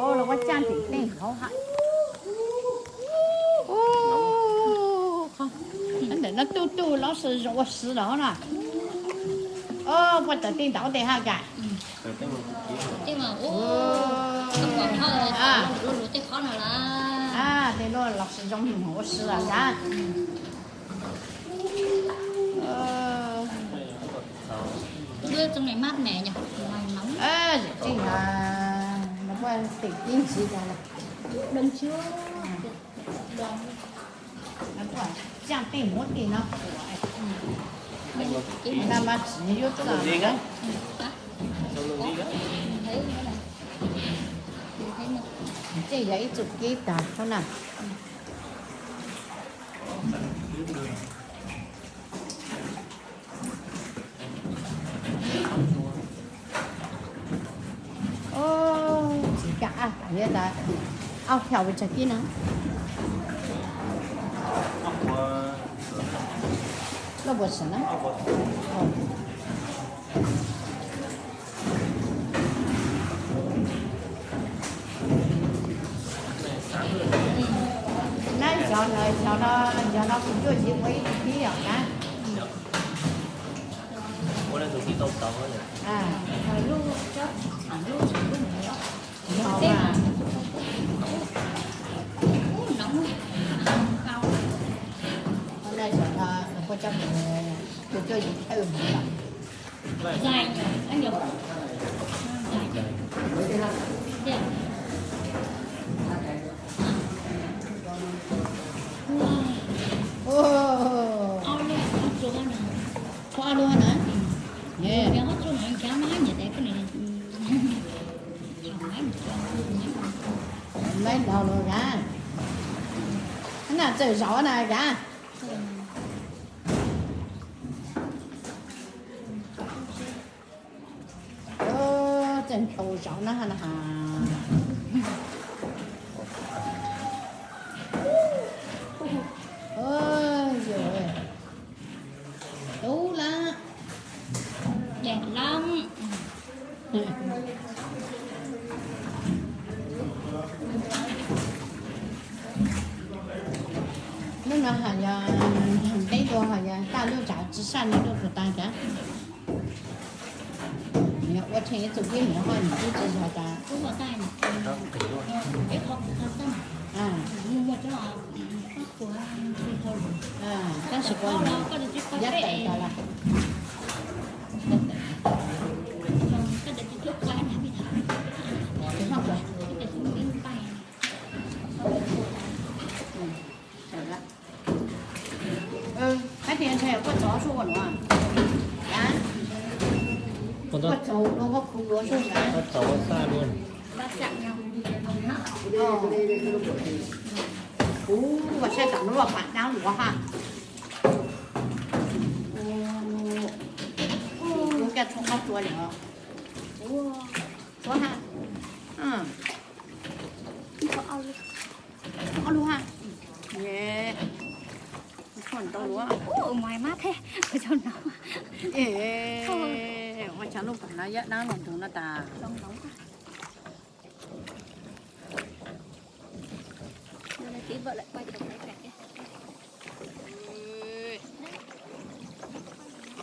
Los ua caj ntim tej hauv ha. Ntawm no tuj tuj los sis zoo ua si los na. Puag tawm tej ntawd tej ha kas. Tej luaj los sis zoo ua si los sas. Tseej, tim kib ntxiv cas lawm. Caj tej muab tej no, na mas tsis yuav txog. Tej yog ib txoj kev tag hauv na. Tsis kam, yog tas ob phaum pes tsawg kib no? Loj puas sawv na? Nab xyov, xyov no, xyov no kuv tuaj tsis muaj ib tug kib os na. Ob lub na. Lawv laug los kav. Na txawm zaum na kav. Txawm nkaus zaum na ha na ha. Tub lawm. Deem lab. Lub no hais yog ntev dua, hais yog taj lub tsav tsis saj li lub tus tas cas. Ua tsheej ib txuj kib mus ho nws twb tsis yog tas. Tab sis koj yab tawm tas lawm. Hais tias ntshe koj txov suab ua luaj. Koj txov ua koj khu ua suab. Kuv ua saib tom no pam dab luaj ha. Kuv coj tshuaj qab tsua lawm. Tshuaj ha. Ob lub ha. Tshuaj ntau luaj. Ua cas lub pam no yaj dab los ntug no tas.